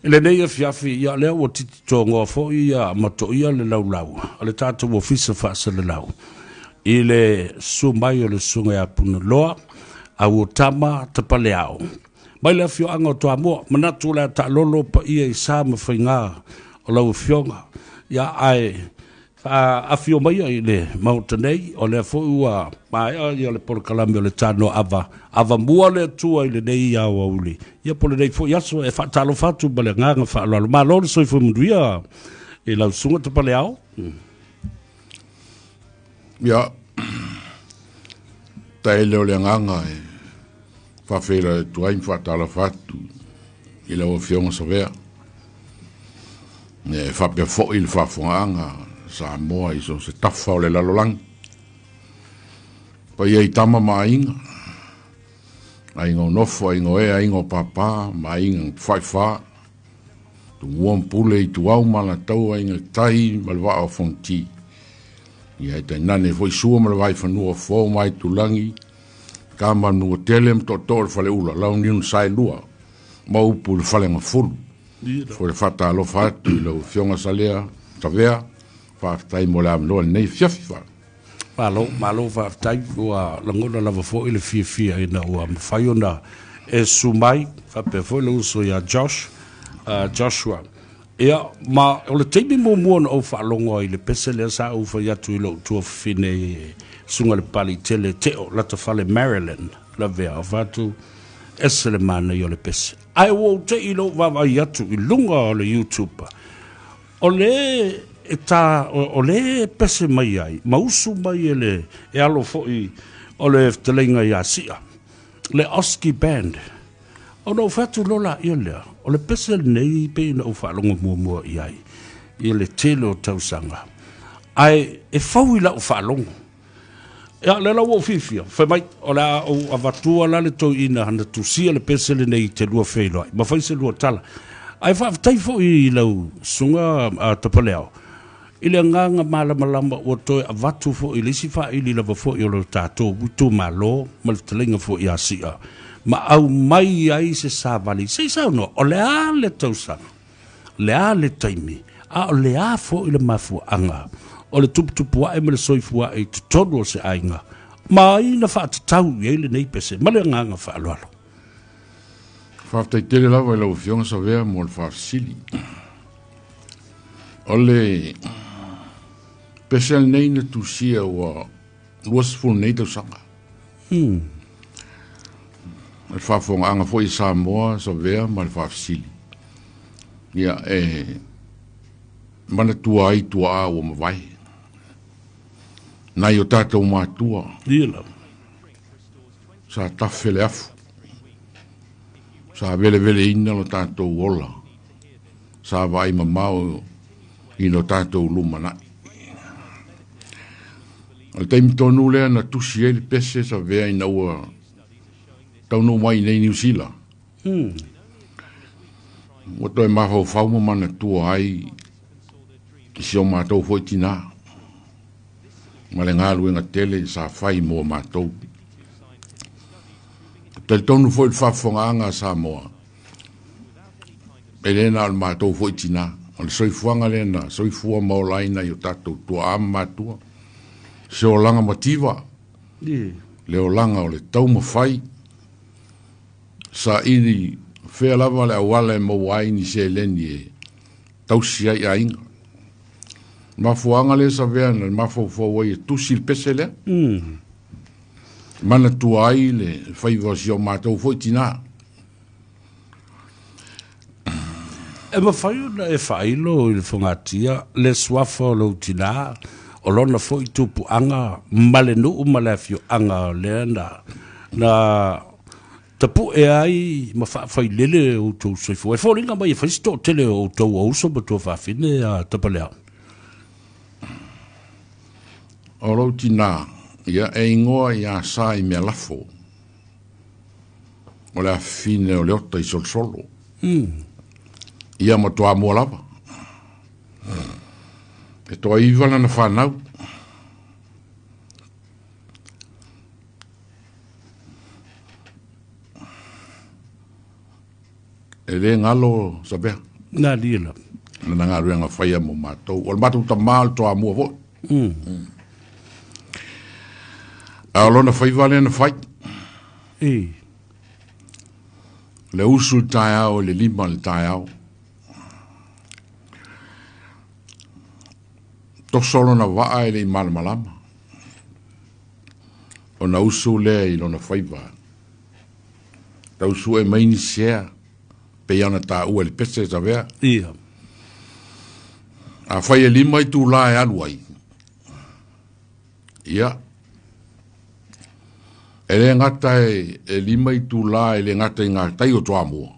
I lenei afiafi, ia lea ua tititogoa foi ia matoia le laulau a le tatou ofisa faasalalau i le susu mai o le susuga ia Puneloa Auotama Tapaleao mai le afioaga o Toamua. Manatu o le a taalolo paia i sa ma faiga o lau afioga, ia ae afio mai i le maota nei, o lea foi ua maea ia le polokalame o le tanoa ava avamua le Atua i lenei aoauli, ia po o lenei foi aso. E faatalofa atu ma le agaga faaaloalo. Malo le soifua manuia i lau susuga Tapaleao. Ia, taele o le agaga e faafeiloai atu ai ma faatalofa atu i lau Afioga Savea. E faapea foi le faafofogaaga Samoa i so o se tafa o le lalolagi. Paia i tama ma aiga, aiga o nofo, aiga o e, aiga o papa, ma aiga faifā, tumua ma pule i tuau ma alataua, aiga i le tai ma le vaa o Fonoti. Ia e tainane foi Sua ma le Vaifanua, Fofo ma Aitulagi, Tama Nuatele ma Tootoo o le Faleula, Launiu na Saelua, ma upu i le Falegafulu. Foi le faatalofa atu i lau Afioga Salea Savea, faafetai mo le avanoa i lenei afiafi. Fa. Malo, malo faafetai, ua lagona lava foi le fiafia ina ua mafai ona e susu mai, faapea foi le uso ia Josh, Joshua. Ia, ma o le taimi muamua na ou faalogo ai i le pese lea sa ou fai atu i lou tuafafine i susuga i le Papaliitele Teo Latafale Maryland, lavea, o fatu ese le manaia o le pese. Ae ua ou te i lou vaavaai atu i luga o le YouTube, o le e ta, o le pese mai ai, ma usu mai e le e alo foi o le fetalaiga ia Sia, le Oski Band. Ona ou fai atu loa laia lea, o le pese lenei pei ona ou faalogo muamua i ai i le tele o tausaga, ae e fau i lau faalogo. Ia, lea la ua ou fiafia, fai mai, o le a ou avatua la le toeaina na tusia le pese lenei i te lua feiloai, ma fai se lua tala. Ae faafetai foi i lau susuga Tapaleao, i le agaga malamalama ua toe avatu foi i le isi faaili lava foi o lo tatou itumalo ma le fetalaiga foi ia Sia, ma aumai ai se savali. Se i saunoa, o le a le tausaga, le a le taimi, a o le a foi le mafuaaga o le tuputupuae ma le soifuae i totonu o se aiga, ma ai na faatatau i ai lenei pese, ma le agaga faaaloalo. Faafetai tele lava i lau Afioga Savea mo le faafesili. O le pese lenei na tusia ua 20 nei tausaga. O le faafofogaaga foi i Samoa Savea ma le faafesili. Ia, e manatua ai tuaa ua mavae. Nai o tatou matua. Ia lava. Sa tafe le afu. Sa veleveleina lo tatou ola. Sa vaai mamao i lo tatou lumanai. O le taimi tonu lea na tusi ai le pese Savea ina ua taunuu mai nei Niu Sila. Ua toe mafaufau ma manatua ai i si o matou foi tinā ma le galuega tele sa fai mo matou. Talitonu foi le faafofogaaga a Samoa, e le na o le matou foi tinā. O le soifuaga lea na soifua ma ola ai nai o tatou tuaa ma matua. Se olaga mativa, le olaga o le taumafai, saili fea lava le auala e maua ai ni seleni e tausi ai aiga. Mafuaaga lea Savea na mafaufau ai e tusi le pese lea. Manatua ai le faiva o si o matou foi tinā. E mafai ona e faailo i le fogatia le suafa o lou tinā, o lona foi tupuaga ma le nuu ma le afioaga o lea na tapue ai ma faafailele outou soifua. E foliga mai e fai se toatele o outou o uso ma tuafafine a Tapaleao. O lou tinā, ia e ingoa ia Sa i Mealafo, o le afafine o le ota i Solosolo. Ia ma Toamua lava. E toaiva lana whanau. E le ngalo Savea. Na alii lava. Lana galuega faia mo matou. O le matou tamā o le Toamua foi. A o lona faiva lea na fai. E. Le usu i le taeao i le 5 i le taeao. Toso lona vaa e le i malamalama. Ona usu lea i lona faiva. Tau sue mai ni sea, pei ona taua i le pese Savea. Ia. Afai e 5 itulā e alu ai, ia, e le gata e 5 itulā e le gata i ngā tai o Toamua,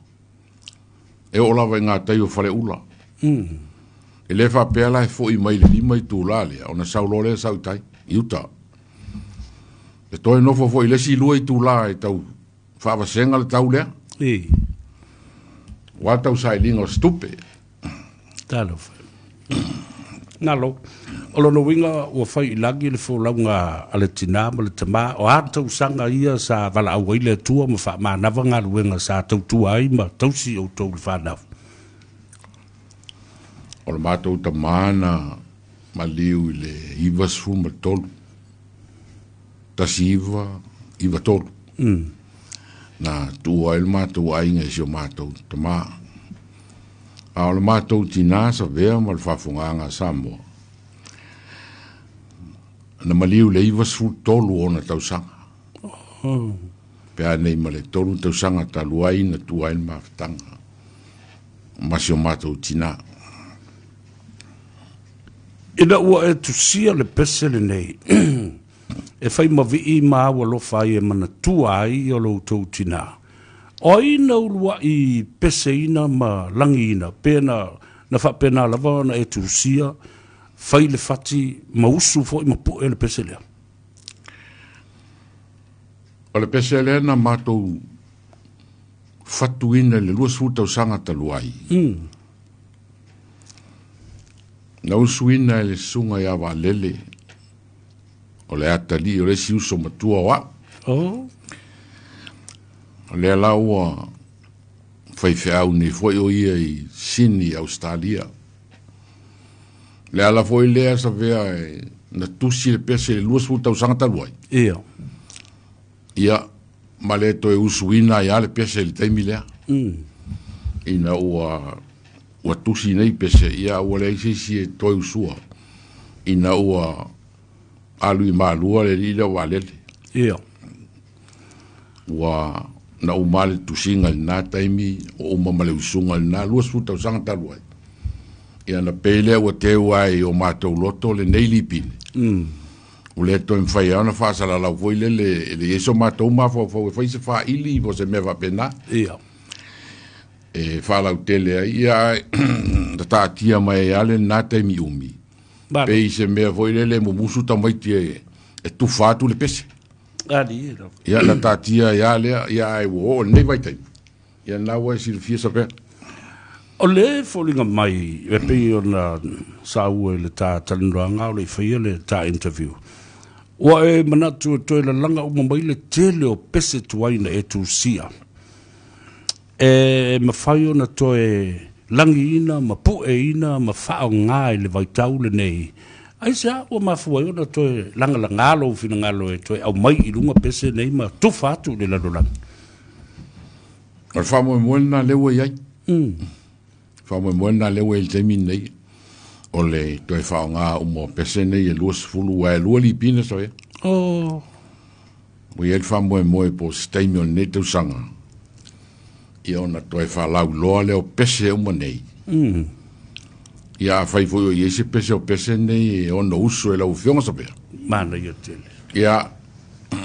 e oo lava i ngā tai o Faleula. E le faapea la e fo'i mai le 5 itulā lea, ona sau loa lea sau i tai, i uta. E toe nofo foi i le isi 2 itulā e tau faavasega le tau lea. E. Ua tau sailiga o se tupe. Talofa. Nalo. O lona uiga ua fai i lagi le folauga a le tinā ma le tamā, o a tausaga ia sa valaau ai le Atua ma faamanava galuega sa tautua ai ma tausi outou i le fanau. O le matou tamā na maliu i le 93, 1993. Na tuua ai le matou aiga i si o matou tamā. A o le matou tinā Savea ma le faafogaaga a Samoa, na maliu i le 93 ona tausaga. Pe a nei ma le 3 tausaga talu ai na tuua ai le mafutaga ma si o matou tinā. Ina ua e tusia le pese lenei, e fai ma vii ma au alofa ai e manatua ai o lo outou tinā. O ai na uluai peseina ma lagiina, pe na faapena lava ona e tusia, fai le fati ma usu foi ma pu'e le pese lea. O le pese lea na matou fatuina i le 20 tausaga talu ai. Na usuina e le susuga ia Vaalele, o le atalii o le isi uso matua o au. O lea la ua faifeau nei foi o ia i Sydney, Australia. Le ala foi lea Savea e na tusi le pese i le 20 tausaga talu ai. Ia. Ia, ma le toe usuina ai lava le pese i le taimi lea. Ina ua tusi nei pese, ia ua leai se isi e toe usua. Ina ua alu i malua le alii lea o Vaalele. Ia. Ua na uma le tusiga i lena taimi, o uma ma le usuga i lena 20 tausaga talu ai. Ia na pei lea ua teu ai i o matou loto lenei lipine. Ua le toe mafai ai ona faasalalau foi lele e le i ai so matou mafaufau e fai se faaili po o se mea faapena. Ia. E faalautele ai, ia na taatia mai ai lava lena taimi umi. Pei se mea foi lele mumusu tamaiti e tufa atu le pese. Ali, Ia na taatia ai lava lea, ia ai ua oo lenei vaitaimi. Ia na ua e silafia Savea. O le foliga mai e pei ona saua i le ta talanoaga o le i faia le ta interview. Ua e manatu e toe lalaga uma mai le tele o pese tuai na e tusia. E mafai ona toe lagiina ma pu'eina ma faaogā i le vaitau lenei. Aisea ua mafua ai ona toe lagalagā lou finagalo e toe aumai i luga pese nei ma tufa atu i le lalolagi. O le faamoemoe lena lea ua i ai. Faamoemoe lena lea ua i ai i le taimi lenei. O le toe faaaogā uma o pese nei e 20, ua e 2 lipina Savea. Ua i ai le faamoemoe po o se taimi o lenei tausaga. Ia ona toe faalauiloa lea o pese uma nei. Ia afai foi o i ai se pese o pese nei e ono usu e lau afioga Savea. Manaia tele. Ia, o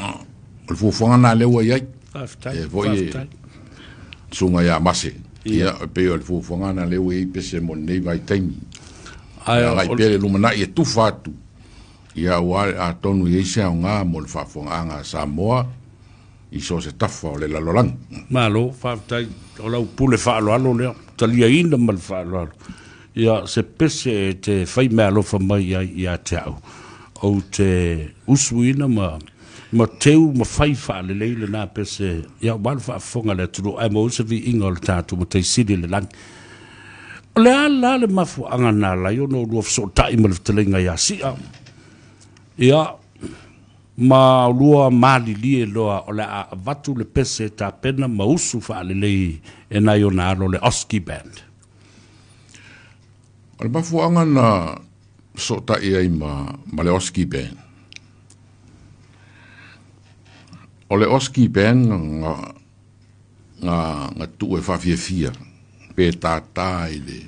le fuafuaga na lea ua i ai. Faafetai, E foi e faafetai. susuga ia Mase. Ia. Ia, e pei o le fuafuaga na lea ua i ai pese mo lenei vaitaimi. Ae Agai o pea le lumanai e tufa atu. Ia ua atonu i ai se aoga mo le faafofogaaga a Samoa i so o se tafa o le lalolagi. Malo, faafetai. O lau pule faaaloalo lea, taliaina ma le faaaloalo. Ia, se pese e te fai meaalofa mai ai ia te au. Ou te usuina ma teu ma fai faalelei lena pese. Ia, ua le faafofoga le atunuu, ae maua se viiga o le tatou Matai Sili i le lagi. O le a la le mafuaaga na ala ai ona oulua fesootai ma le fetalaiga ia Si'a, ia, ma oulua malilie loa o le a avatu le pese e tapena ma usu faalelei e nai ona alo le Oski Band? O le mafuaaga na fesootai ai ma, ma le Oski Band, o le Oski Band ga, ga, ga tuu e faafiafia pe tātā i le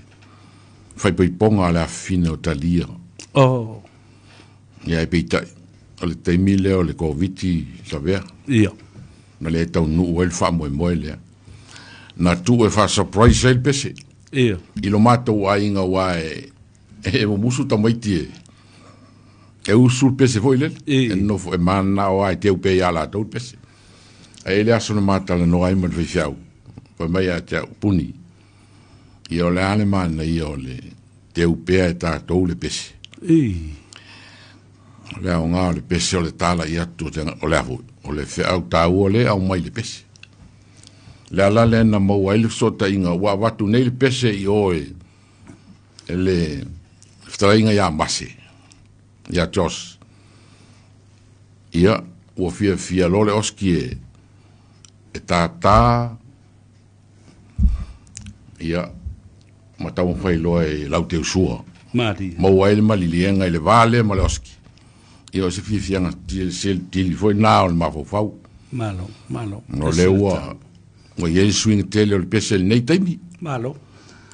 faipaipoga a le afafine o Talia. Oh. Ia e peitai, o le taimi lea o le Koviti lavea. Ia. Na le taunuu ai le faamoemoe lea. Na tuu e faa-surprise ai le pese. Ia. I lo matou aiga aua e, e mumusu tamaiti e, e usu le pese foi lele. E nofo e mananao lava e teu pea ia latou le pese. Ae i ai le aso na ma talanoa ai ma le faifeau, fai mai ia te au, Puni, ia o le a le manaia o le teu pea e tatou le pese. O le aoga o le pese o le talai atu o le a foi, o le feau taua lea e aumai i le pese. Le ala lea na maua ai le fesootaiga, ua avatu nei le pese i o e, e le fetalaiga ia Mase, ia Josh. Ia, ua fiafia loa le Oski e, e tātā, ia, ma taumafai loa e lauteusua. Malie. Maua ai le maliliega i le va lea ma le Oski. Ia, o se fiafiaga tili foi na o le mafaufau. Malo, malo. O lea ua, ua i ai le suiga tele o le pese i lenei taimi. Malo.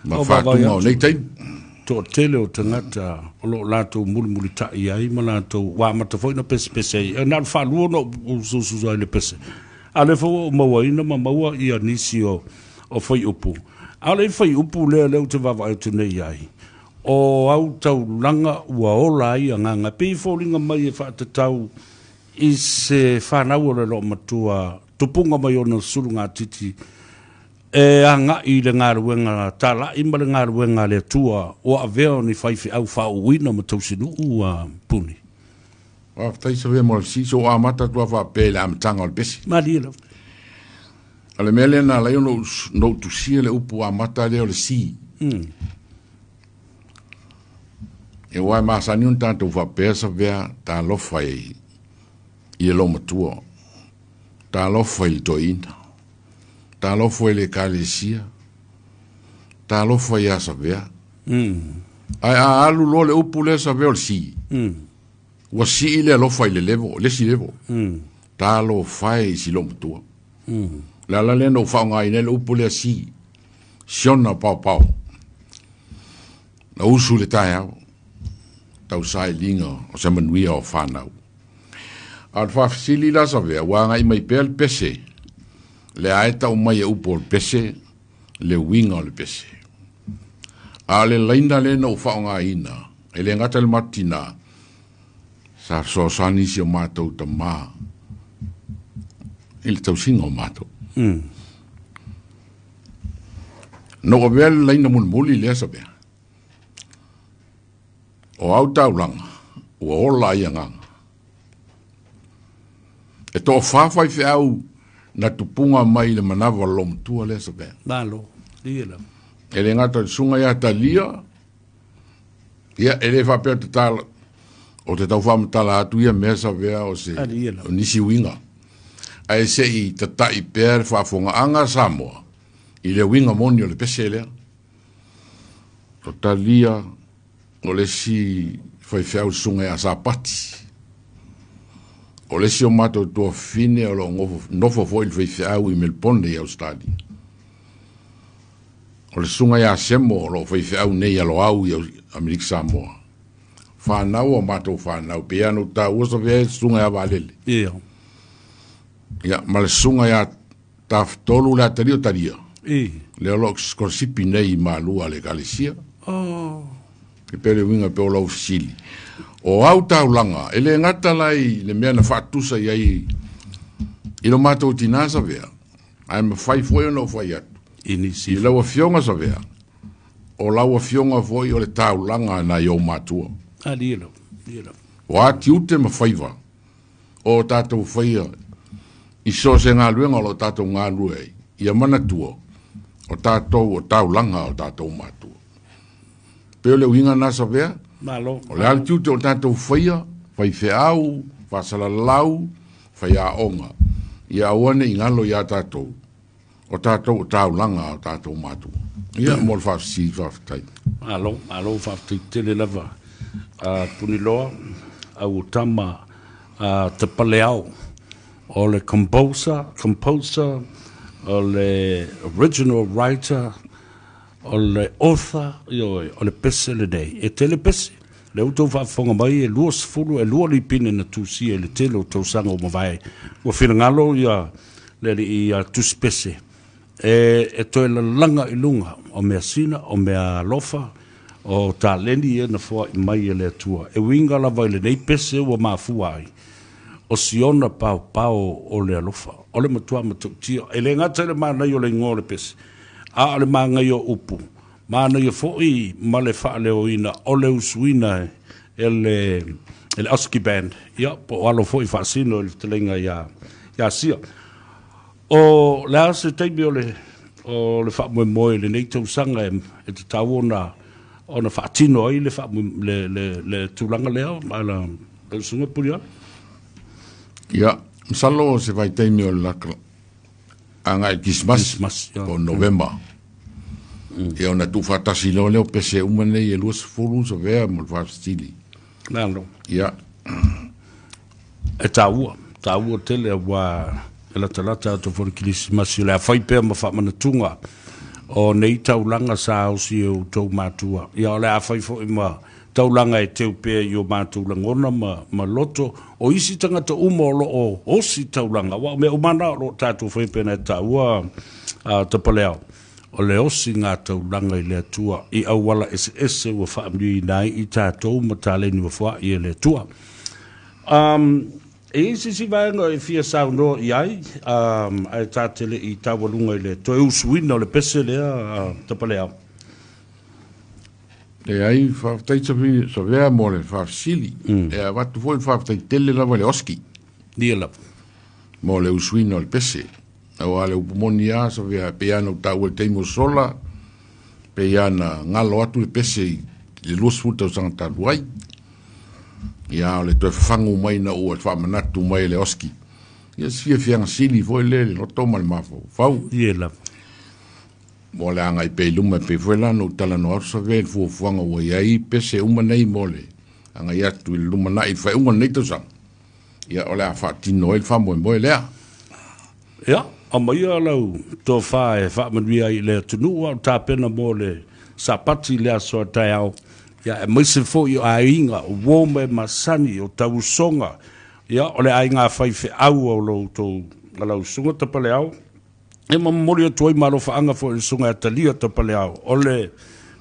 Ma faatuga o nei taimi. Toatele o tagata o lo o latou mulimulitai ai ma latou, ua amata foi ona pesepese ai. E na o le faalua ona ou usuusu ai i le pese, a o lea foi ua ou mauaina ma maua ia nisi o, o fuaiupu. A o le fuaiupu lea lea ou te vaavaai atu nei i ai, o au taulaga ua ola ai agaga, e pei e foliga mai e faatatau i se fanau o le loomatua tupuga mai ona sulugatiti, E agai i le galuega talai ma le galuega a le Atua ua avea o ni faifeau faauuina ma tausinuu a Puni. Faafetai Savea mo le fesili, se ua amata atu lava faapea i le amataga o le pese. Malie lava. O le mea lea na ala ai ona ou tusia le upu amata lea o le si. E aua e masani ona tatou faapea Savea, talofa i le loomatua, talofa i le toeaina. Talofa i le Ekalesia, talofa ia Savea. Ae a alu loa le upu lea Savea o le si, ua sii le alofa i le level, le isi level. Talofa e i si loomatua. Le ala lea na ou faaaogaina ai le upu lea si, siona paopao. Na usu i le taeao, tau sailiga o se manuia o fanau. A o le faafesili la Savea, ua agai mai pea le pese, lea e tau mai e upu o le pese, le uiga o le pese. A o le laina lea na ou faaaogaina, e le gata i le matou tina, sa fesoasoani si o matou tama i le tausiga o matou. Na ou avea le laina mulimuli lea Savea, o au taulaga ua ola ai agaga. E toafa faifeau na tupuga mai i le manava o le loomatua lea Savea. Malo, ia lava. E le gata i le susuga ia Talia, ia e le faapea o te tala, o te tau faamatala atu ia mea Savea o se o nisi uiga. Ae se i tatai pea le faafogaaga a Samoa i le uiga moni o le pese lea. O Talia, o le isi faifeau susuga ia Sapati. O le isi o matou tuafafine o lo o nofo foi i le faifeau i Melbourne i Ausetalia. O le susuga ia Semo o lo o faifeau nei ia Loau i Amerika Samoa. Fanau o matou fanau, pei lava ona ou taua Savea le susuga ia Vaalele. Ia. Ia, ma le susuga ia Tafatolu le atalii o Talia. I. Lea o lo o sikolasipi nei i Malua a le Ekalesia. Oh. E pei o le uiga pei o lau fesili. O au taulaga, e le gata la i le mea na faatusa i ai i lo matou tinā Savea, ae mafai foi ona ou fai atu. I nisi. I lau afioga Savea, o lau afioga foi o le taulaga nai ou matua. Alie lava, alie lava. O a tiute ma faiva o tatou faia i so o se galuega o lo o tatou galulue ai, ia manatua, o tatou o taulaga o tatou matua. Pei o le uiga lena Savea. Malo. O le a le tiute o tatou faia, faifeau, faasalalau, faiaoga, ia aua ne i galo iā tatou, o tatou o taulaga a o tatou matua. Ia, mo le faafesili, faafetai. Malo, malo faafetai tele lava a Puniloa, au tama a Tapaleao, o le composer, o le original writer, o le author, ioe, o le pese lenei. E tele pese. Le ua outou faafofoga mai e 20 e lua lipine na tusia i le tele o tausaga ua mavae. Ua finagalo ia le alii ia tusipese e toe lalaga i luga o measina, o mea alofa, o taleni ia na foai mai e le Atua. E uiga lava i lenei pese ua mafua ai, o siona paopao o le alofa, o le matua matautia. E le gata i le manaia o le igoa o le pese, a o le manaia o upu, manaia foi ma le faaleoina o le usuina e le Oski Band, ia, po o alo foi faasino i le fetalaiga ia Sia. O le a se taimi o le faamoemoe i lenei tausaga e tatau ona faatino ai le tulaga lea, ma la usuga Puniala? Ia, masalo se vaitaimi o le laka agai Kisimasi, po o Novema. Ia ona tuufaatasi loa lea o pese uma nei e 20 Savea mo le faafesili. Malo. Ia. E taua, taua tele ua e latalata atu foi le Kilisimasi o le a fai pea ma faamanatuga o nei taulaga sa osi e outou matua. Ia o le a fai foi ma taulaga e teu pea i o matou lagona ma loto o isi tagata uma o loo osi taulaga. Ua o mea uma na o loo tatou fai pea na e taua Tapaleao. O le osi ngā taulaga i le Atua i auala eseese ua faamanuiaina ai i tatou ma taleni ua foai e le Atua. E i sisi vaega e fia saunoa i ai, ae tātele i taualuga i le toe usuina o le pese lea Tapaleao. E ai faafetai Savea mo le faafesili. E avatu foi le faafetai tele lava i le Oski. Ia lava. Mo le usuina o le pese. Aua le upu moni lava Savea, pei lava ona ou taua i le taimi o sola, pei lava ona galo atu le pese i le 20 tausaga talu ai. Ia, o le toe fafagu mai na ua faamanatu mai e le Oski. Ia, se fiafiaga sili foi lea i le loto ma le mafaufau. Ia lava. Mo le agai pea i luma, e pei foi la ona ou talanoa atu Savea i le fuafuaga ua i ai pese uma nei mo le agai atu i le lumanai i le faaiuga o lenei tausaga. Ia, o le a faatino ai le faamoemoe lea. Ia, aumaia lau tofa e faamanuia ai i le atunuu, a o tapena mo le sapati i le aso a taeao. Ia, aemaise foi o aiga, o uo ma e masani, o tausoga. Ia, o le aiga faifeau o lo outou lau susuga Tapaleao. E momoli atu ai malofaaga foi i le susuga ia Talia Tapaleao, o le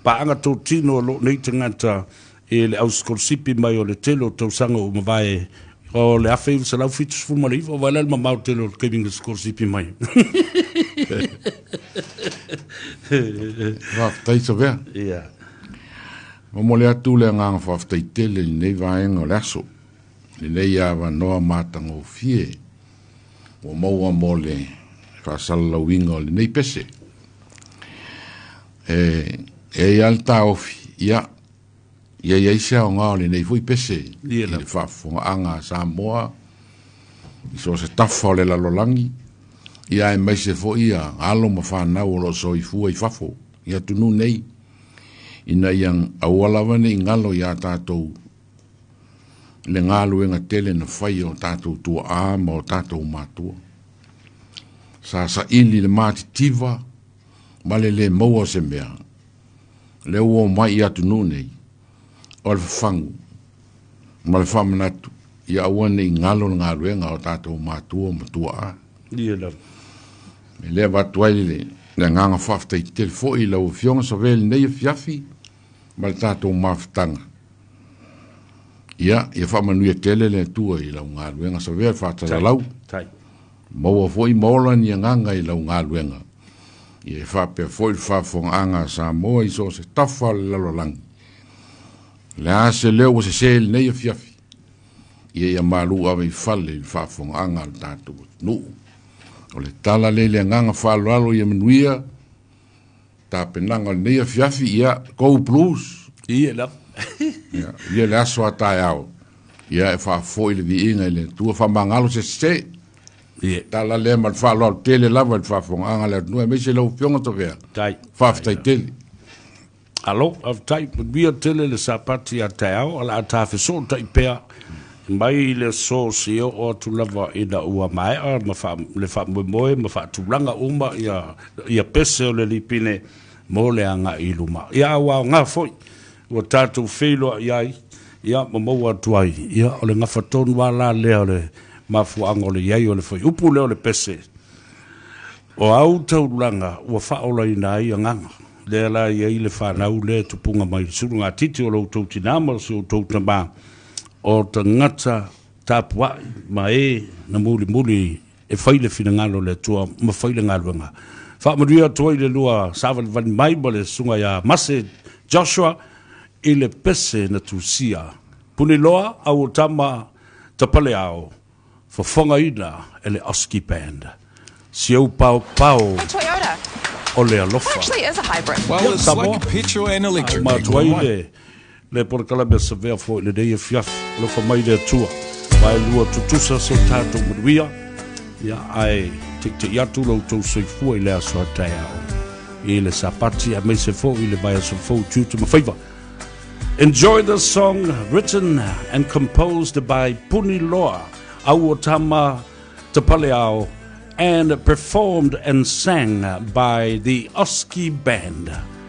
paaga totino o loo nei tagata i le ausikolosipi mai o le tele o tausaga ua mavae o le 1979, o vaai la le mamao tele o le taimi na sikolosipi mai. Faafetai Savea. Ia. Momoli atu le agaga faafetai tele i lenei vaega o le aso, lenei avanoa matagofie ua maua mo le faasalalauina o lenei pese. E ai lava le taofi, ia, ia i ai se aoga o lenei foi pese i le faafofogaaga a Samoa, i so o se tafa o le lalolagi, ia aemaise foi ia alo ma fanau o loo soifua i fafo, i atunuu nei, ina ia aua lava ne i galo iā tatou le galuega tele na fai e o tatou tuaa ma o tatou matua. Sa saili le matitiva ma le le maua o se mea, lea ua omai i atunuu nei, o le fafagu ma le faamanatu, ia aua ne i galo le galuega a o tatou matua ma tuaa. Ia lava. E le avatu ai le agaga faafetai tele foi i lau Afioga Savea i lenei afiafi ma le tatou mafutaga. Ia, ia faamanuia tele le Atua i lau galuega Savea le faatalalau. Tai. Maua foi ma ola ni agaga i lau galuega. Ia e faapea foi le faafofogaaga a Samoa i so o se tafa o le lalolagi. O le a se leo ua sese i lenei afiafi, ia ia malu ave i fale i le faafofogaaga a le tatou atunuu. O le tala lea i le agaga faaaloalo ia manuia tapenaga o lenei afiafi, ia go Blues! Ia lava. Ia, ia le aso a taeao. Ia e faafo'i le viiga i le Atua, faamagalo se sese. Ia. Tala lea ma le faaaloalo tele lava i le faafofogaaga a le atunuu aemaise lau Afioga Tovea. Tai. Faafetai tele. Alo, faafetai, manuia tele le Sapati a taeao, o le a tafesootai pea mai le aso seia oo atu lava ina ua maea ma faa, le faamoemoe ma faatulaga uma ia, ia pese o le lipine mo le agai i luma. Ia, a ua aoga foi, ua tatou feiloai ai, ia, ma maua atu ai, ia, o le gafa tonu lava la lea o le mafuaaga o le i ai o le fuaiupu lea o le pese, O au taulaga ua faaolaina ai agaga. Lea la e i ai le fanau lea e tupuga mai i le sulugatiti o lo outou tinā ma si outou tamā, o tagata tapuai ma e na mulimuli e fai le finagalo o le Atua ma fai le galuega. Faamanuia atu ai le lua savalivali mai ma le susuga ia Mase Joshua i le pese na tusia. Puniloa au o tama tapaleao fofogaina e le Oski Band. Si ou paopao o le alofa. Well, Ia, it's Samoa. like a petrol and electric Uma vehicle atu ai in one. le, le polokalame savea foi i lenei afiafi. Alofa mai le Atua. Waelua tutusa so tatou manuia. Ia, ae teitei atu lo outou soifua i le aso a taeao. I le Sapati aemaise foi i le vaiaso fou tiute ma faiva. Enjoy the song written and composed by Puni Loa, Auotama Tapaleao, and performed and sang by the Oski Band.